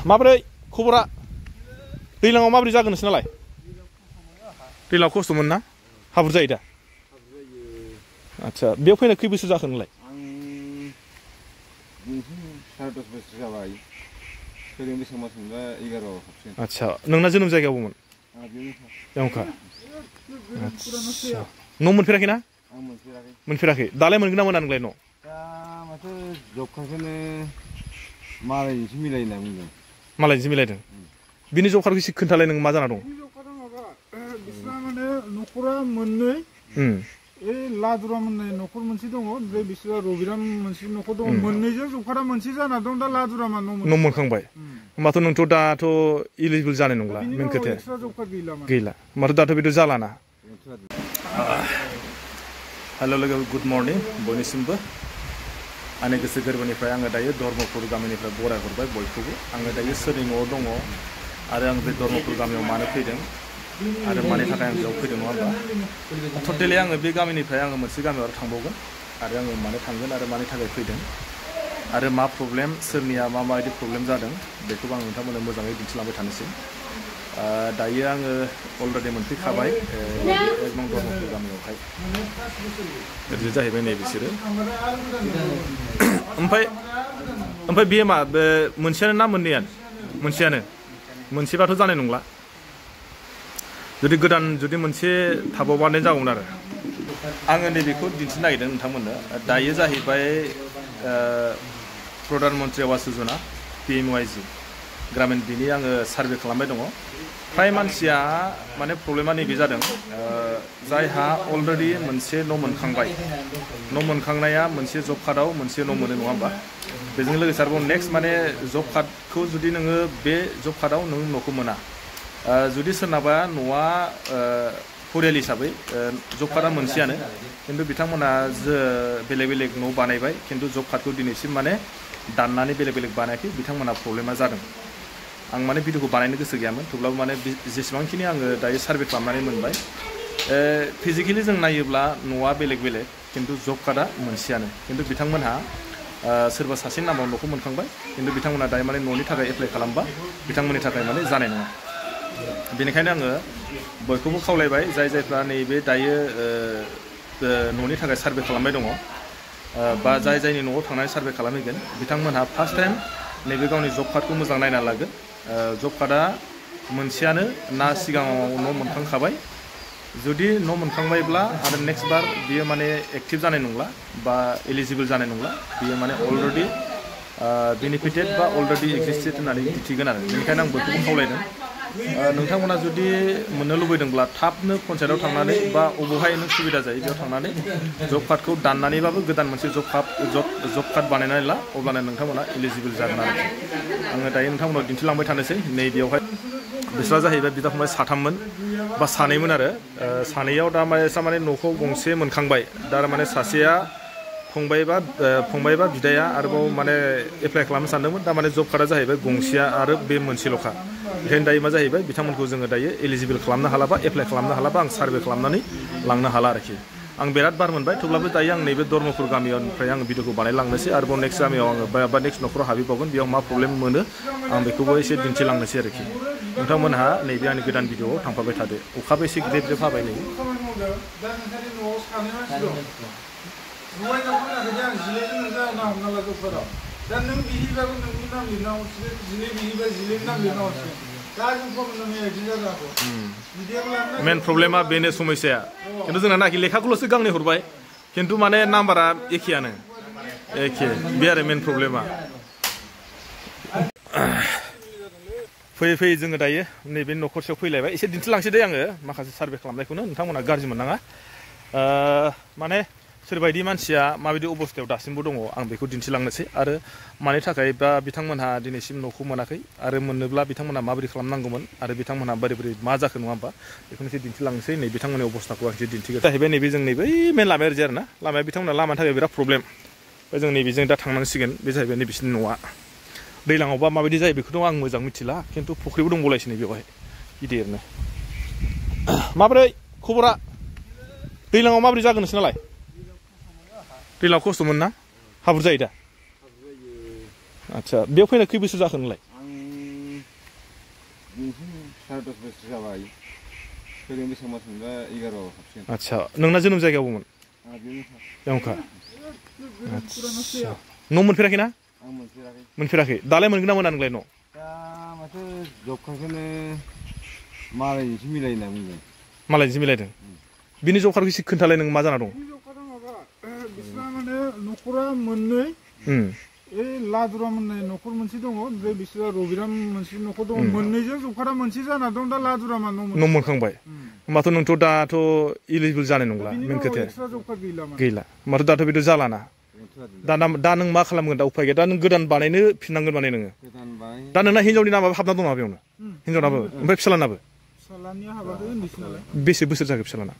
माबोरै खबरा दैलाङाव माबोरै जागोन नोंसोरनालाय दैलाङाव खस्थ'मोन ना हाब्रु जायो दा आच्छा बेयाव फैनाय खै बोसोर जाखो नोंलाय आच्छा नोंना जोनोम जायगाया बबेमोन बेयावनोखा आच्छा न' मोनफेराखै ना मोनफेराखै दालाय मोनगोन ना मोना नोंलाय न' दा माथो जब कार्डखौनो मालायजोंसो मिलायो होनना बुंदों मालायजोंसो मिलायदों बिनि जब कार्डखौ एसे खोन्थालाय नों मा जाना दं बिसिना माने न'खरा मोननै लादुरा मोननाय न'खर मोनसे दङ ओमफ्राय बिसोरा रबिराम मोनसे न'खर दङ मोननैजों जब कार्डा मोनसे जाना दं दा लादुरामा न' मोनखांबाय होमबाथ' नोंथ' दाथ' इलिजिबोल जानाय नंला मेन खोथाया गैला होमबाथ' दाथ' बेथ' जालाना हेल' लोगो गुड मर्निं बयनिसिमबो आंनि गोसो गोरबोनिफ्राय आङो दायो धर्मपुर गामिनिफ्राय बराय हरबाय बयखौबो आङो दायो सोरनि न'आव दङ आरो आं बे धर्मपुर गामियाव मानो फैदों आरो मानि थाखाय आं बेयाव फैदों नङा होमबा टटेलि आङो बे गामिनिफ्राय आङो मोनसे गामियाव थांबावगोन आरो आङो मानो थांगोन आरो मानि थाखाय फैदों आरो मा प्रब्लेम सोरनिया माबायदि प्रब्लेम जादों बेखौबो आं नोंथांमोननो मोजाङै दिन्थिलांबाय थानोसै दायो आङो अलरेडि मोनफैखाबाय एक नं धर्मपुर गामियावहाय ओरैनो जाहैबाय नै बिसोरो ओमफ्राय बेयो मा बे मोनसेयानो ना मोननैयानो मोनसेबाथ' जानाय नंला जुदि गोदान जुदि मोनसे थाबावबानो जागौमोन आरो आङो नैबेखौ दिन्थिनो नागिरदों नोंथांमोननो दायो जाहैबाय प्रधान मन्त्रि आवास योजना PMYG ग्रामीण बिनि आङो सार्भे खालामबाय दङ फ्राय मानसिया माने प्रब्लेमा नैबे जादों जायहा अलरेडि मोनसे न' मोनखांबाय न' मोनखांनाया मोनसे जब कार्डआव मोनसे न' मोनो नङा होमबा बेजों लोगोसे आरोबाव नेक्स्ट माने जब कार्डखौ जुदि नोङो बे जब कार्डआव नों न'खौ मोना जुदि सोरनाबा न'आ फरियाल हिसाबै जब कार्डआ मोनसेयानो खिन्थु बिथांमोना बेलेग बेलेग न' बानायबाय खिन्थु जब कार्डखौ दिनैसिम माने दाननानै बेलेग बेलेग बानायाखै बिथांमोना प्रब्लेमा जादों आं माने भिडिअखौ बानायनो गोसो गैयामोन थेवब्लाबो माने जेसेबांखिनि आङो दायो सार्भे खालामनानै मोनबाय फिजिकेलि जों नायोब्ला न'आ बेलेग बेलेग खिन्थु जब कार्डआ मोनसेयानो खिन्थु बिथांमोनहा सोरबा सासेनि नामाव न'खौ मोनखांबाय खिन्थु बिथांमोना दायो माने न'नि थाखाय एप्लाइ खालामबा बिथांमोननि थाखाय माने जानाय नङा बेनिखायनो आङो बयखौबो खावलायबाय जायफ्रा नैबे दायो न'नि थाखाय सार्भे खालामबाय दङ बा जायनि न'आव थांनानै सार्भे खालामहैगोन बिथांमोनहा फार्स्ट टाइम नैबे गावनि जब कार्डखौ मोजां नायना लागोन जब कार्डआ मोनसेयानो ना सिगाङाव न' मोनखांखाबाय जुदि न' मोनखांबायब्ला आरो नेक्स्ट बार बियो माने एक्टिभ जानाय नंला बा एलिजिबोल जानाय नंला बियो माने अलरेडि बेनिफिटेड बा अलरेडि एक्जिस्टेड होननानै मिथिगोन आरो बेनिखायनो आं बयखौबो खावलायदों नोंथांमोना जुदि मोननो लुबैदोंब्ला थाबनो पन्सायतआव थांनानै बा अबावहाय नों सुबिदा जायो बेयाव थांनानै जब कार्डखौ दाननानैबाबो गोदान मोनसे जब कार्ड बानायनानै ला अब्लानो नोंथांमोना एलिजिबोल जागोन आरो आङो दायो नोंथांमोनाव दिन्थिलांबाय थानोसै नैबेयावहाय बिस्रा जाहैबाय बिदा फंबाय साथाममोन बा सानैमोन आरो सानैयाव दा माने न'खौ गंसे मोनखांबाय दा माने सासेया फंबायबा बिदाया आरोबाव माने एप्लाइ खालामनो सानदोंमोन दा माने जब कार्डआ जाहैबाय गंसेया आरो बे मोनसेल'खा बेखायनो दायो मा जाहैबाय बिथांमोनखौ जोङो दायो एलिजिबोल खालामनो हालाबा एप्लाइ खालामनो हालाबा आं सार्भे खालामनानै लांनो हाला आरोखि आं बिराद बार मोनबाय थेवब्लाबो दायो आं नैबे धर्मपुर गामिनिफ्राय आं भिडिअखौ बानायलांनोसै आरोबाव नेक्स्ट गामियाव आङो बा नेक्स्ट न'खराव हाबहैबावगोन बेयाव मा प्रब्लेम मोनो आं बेखौबो एसे दिन्थिलांनोसै आरोखि नोंथांमोनहा नैबे आंनि गोदान भिडिअआव थांफाबाय थादो अखाबो एसे ग्रेब ग्रेब हाबाय नै मेन प्रब्लेमा बेनो समस्याया खिन्थु जोंना नाखि लेखाखौल'सो गांनै हरबाय खिन्थु माने नाम्बारा एखेयानो बे आरो मेन प्रब्लेमा फैयै जोङो दायो नैबे न'खरसेयाव फैलायबाय एसे दिन्थिलांसै दे आङो माखासे सार्भे खालामनायखौनो नोंथांमोना गाज्रि मोननाङा माने सोरबायदि मानसिया माबायदि अबस्थायाव दासिमबो दङ आं बेखौ दिन्थिलांनोसै आरो मानि थाखाय बा बिथांमोनहा दिनैसिम न'खौ मोनाखै आरो मोननोब्ला बिथांमोनहा माबोरै खालामनांगौमोन आरो बिथांमोनहा बोरै मा जाखो नङा होमबा बेखौनो एसे दिन्थिलांनोसै नै बिथांमोननि अबस्थाखौ आं एसे दिन्थिगोन जाहैबाय नैबे जों नैबै मेन लामाया ओरैजाय आरो ना लामाया बिथांमोना लामानि थाखाय बिराद प्रब्लेम ओमफ्राय जों नैबेजों दा थांनांसिगोन बे जाहैबाय नै बिसोरनि न'आ दैज्लाङावबा माबायदि जायो बेखौथ' आं मोजां मिथिला खिन्थु फुख्रिबो दंबावलायसै नै बेवहाय गिदिरनो माबोरै खबरा दैज्लाङाव माबोरै जागोन नोंसोरनालाय दैज्लाङाव खस्थ'मोन ना हाब्रु जायो दा आच्छा बेयाव फैनाय खै बोसोर जाखो नोंलाय 10 बोसोर जाबाय फैगोन बैसाग मासनिबा 11 हाबसिगोन आदसा नोंना जोनोम जायगायाव बबेमोन बेयावनोखा न' मोनफेराखैना आं मोनफेराखै मोनफेराखै दालाय मोनगोन ना मोना नोंलाय न' दा माथो जब कार्डखौनो मालायजोंसो मिलायो होनना बुंदों मालायजोंसो मिलायदों बिनि जब कार्डखौ एसे खोन्थालाय नों मा जाना दं बिसिना माने न'खरा मोननै लादुरा मोननाय न'खर मोनसे दङ ओमफ्राय बिसोरा रबिराम मोनसे न'खर दङ मोननैजों जब कार्डा मोनसे जाना दं दा लादुरामा न' मोनखांबाय होमबाथ' नोंथ' दाथ' इलिजिबोल जानाय नंला मेन खोथाया गैला होमबाथ' दाथ' बेथ' जालाना दा नों मा खालामगोन दा उफाय गैया दा नों गोदान बानायनो फिननांगोन माने नोङो दा नोंना हिनजावनि नामाबो हाबना दं नामा बेयावनो हिनजावनाबो ओमफ्राय फिसालानाबो बेसे बोसोर जाखो फिसालाना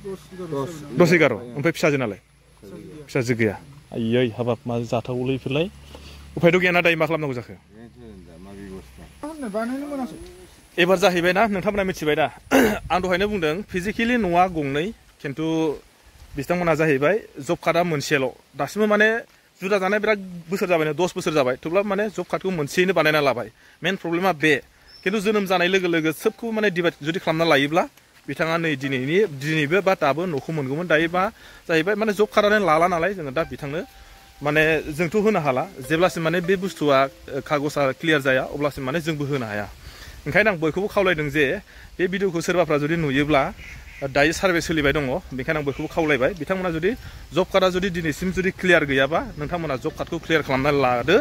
10-11 ओमफ्राय फिसाजोनालाय फिसाजो गैया आयै हाबाब मा जाथावलै बेफोरलाय उफायथ' गैयाना दायो मा खालामनांगौ जाखो एबार जाहैबाय ना नोंथांमोना मिथिबाय दा आं दहायनो बुंदों फिजिकेलि न'आ गंनै खिन्थु बिथांमोना जाहैबाय जब कार्डआ मोनसेल' दासिमबो माने जुदा जानाय बिराद बोसोर जाबाय 10 बोसोर जाबाय थेवब्लाबो माने जब कार्डखौ मोनसेयैनो बानायना लाबाय मेन प्रब्लेमा बे खिन्थु जोनोम जानाय लोगो लोगो सोबखौबो माने डिभाइड जुदि खालामना लायोब्ला बिथाङा नै दिनैबो बा दाबो न'खौ मोनगौमोन दायो मा जाहैबाय माने जब कार्डआनो लाला नालाय जोङो दा बिथांनो माने जोंथ' होनो हाला जेब्लासिम माने बे बुस्थुआ कागजआ क्लियार जाया अब्लासिम माने जोंबो होनो हाया ओंखायनो आं बयखौबो खावलायदों जे बे भिडिअखौ सोरबाफ्रा जुदि नुयोब्ला दायो सार्भे सोलिबाय दङ बेखायनो आं बयखौबो खावलायबाय बिथांमोना जुदि जब कार्डआ जुदि दिनैसिम जुदि क्लियार गैयाबा नोंथांमोना जब कार्डखौ क्लियार खालामनानै लादो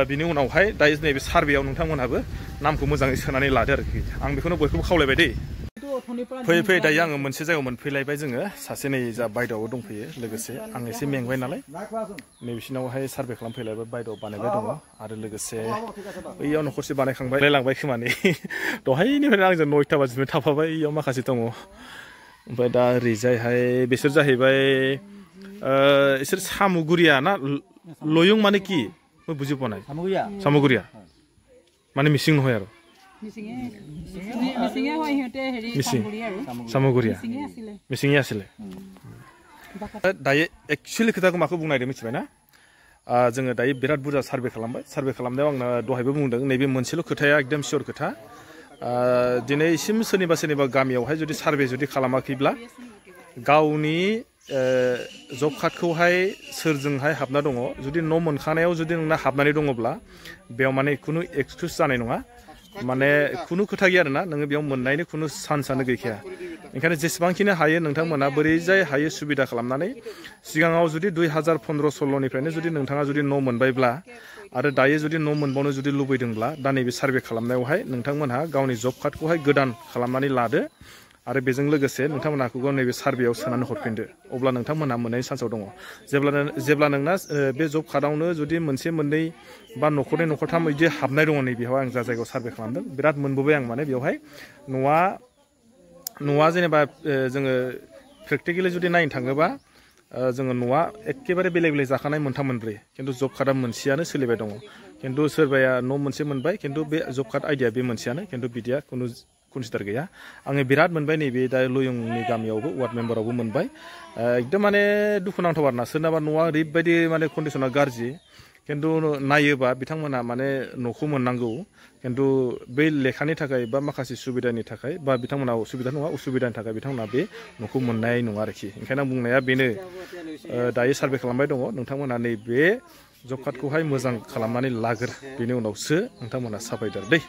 बिनि उनावहाय दायो नैबे सार्भेयाव नोंथांमोनहाबो नामखौ मोजाङै सोनानै लादो आरोखि आं बेखौनो बयखौबो खावलायबाय दै फैयै फैयै दायो आङो मोनसे जायगायाव मोनफैलायबाय जोङो सासे नै जा बायद'आबो दंफैयो लोगोसे आं एसे मेंबाय नालाय नैबिसिनावहाय सार्भे खालामफैलायबाय बायद' बानायबाय दङ आरो लोगोसे बैयाव न'खरसे बानायखांबाय लायलांबाय खोमा नै दहायनिफ्रायनो आंजों 9टा बाजिनिफ्राय थाफाबाय इयाव माखासे दङ ओमफ्राय दा ओरैजायहाय बिसोर जाहैबाय इसोर सामुगुरिया ना लयं माने কি মই বুজি পোৱা নাই সামগুৰিয়া মানে মিচিং নহয় আৰু সামগুৰিয়া মিচিঙে আছিলে दायो एक्चुअली खोथाखौ माखौ बुंनो नागिरदों मिथिबाय ना जोङो दायो बिराद बुरजा सार्भे खालामबाय सार्भे खालामनायाव आंनो दहायबो बुंदों नैबे मोनसेल' खोथाया एकदम सियर खोथा दिनैसिम सोरनिबा गामियावहाय जुदि सार्भे जुदि खालामाखैब्ला गावनि जब कार्डखौहाय सोरजोंहाय हाबना दङ जुदि न' मोनखानायाव जुदि नोंना हाबनानै दङब्ला बेयाव माने खुनु एक्सकिउस जानाय नङा माने खुनु खोथा गैया आरोना नोङो बेयाव मोननायनि खुनु चान्सआनो गैखाया ओंखायनो जेसेबांखिनि हायो नोंथांमोना बोरैजाय हायो सुबिदा खालामनानै सिगाङाव जुदि 2015-16निफ्रायनो जुदि नोंथाङा जुदि न' मोनबायब्ला आरो दायो जुदि न' मोनबावनो जुदि लुबैदोंब्ला दा नैबे सार्भे खालामनायावहाय नोंथांमोनहा गावनि जब कार्डखौहाय गोदान खालामनानै लादो आरो बेजों लोगोसे नोंथांमोनहा नैबे सार्भेयाव सोनानै हरफिनदो अब्ला नोंथांमोनहा मोननायनि चान्सआव दङ जेब्ला नोंना बे जब कार्डआवनो जुदि मोनसे मोननै बा न'खरनै न'खरथाम बिदि हाबनाय दङ नै बेवहाय आं जा जायगायाव सार्भे खालामदों बिराद मोनबोबाय आं माने बेवहाय न'आ जेनेबा जोङो प्रेक्टिकेलि जुदि नायनो थाङोबा जोङो न'आ एखेबारे बेलेग जाखानाय 3-4 खिन्थु जब कार्डआ मोनसेयानो सोलिबाय दङ खिन्थु सोरबाया न' मोनसे मोनबाय खिन्थु बे जब कार्ड आइडिया बे मोनसेयानो खिन्थु बिदिया खुनु कनसिडार गैया आङो बिराद मोनबाय नैबे दा लयंनि गामियावबो वार्ड मेम्बारावबो मोनबाय एकदम माने दुखुनांथाव आरोना सोरनाबा न'आ ओरैबायदि माने कन्डिसना गाज्रि खिन्थु नायोबा बिथांमोना माने न'खौ मोननांगौ खिन्थु बै लेखानि थाखाय बा माखासे सुबिदानि थाखाय बा बिथांमोना उसुबिदा नङा उसुबिदानि थाखाय बिथांमोना बे न'खौ मोननाय नङा आरोखि ओंखायनो आं बुंनाया बेनो दायो सार्भे खालामबाय दङ नोंथांमोना नैबे जब कार्डखौहाय मोजां खालामनानै लाग्रो बेनि उनावसो नोंथांमोना साफायदो दै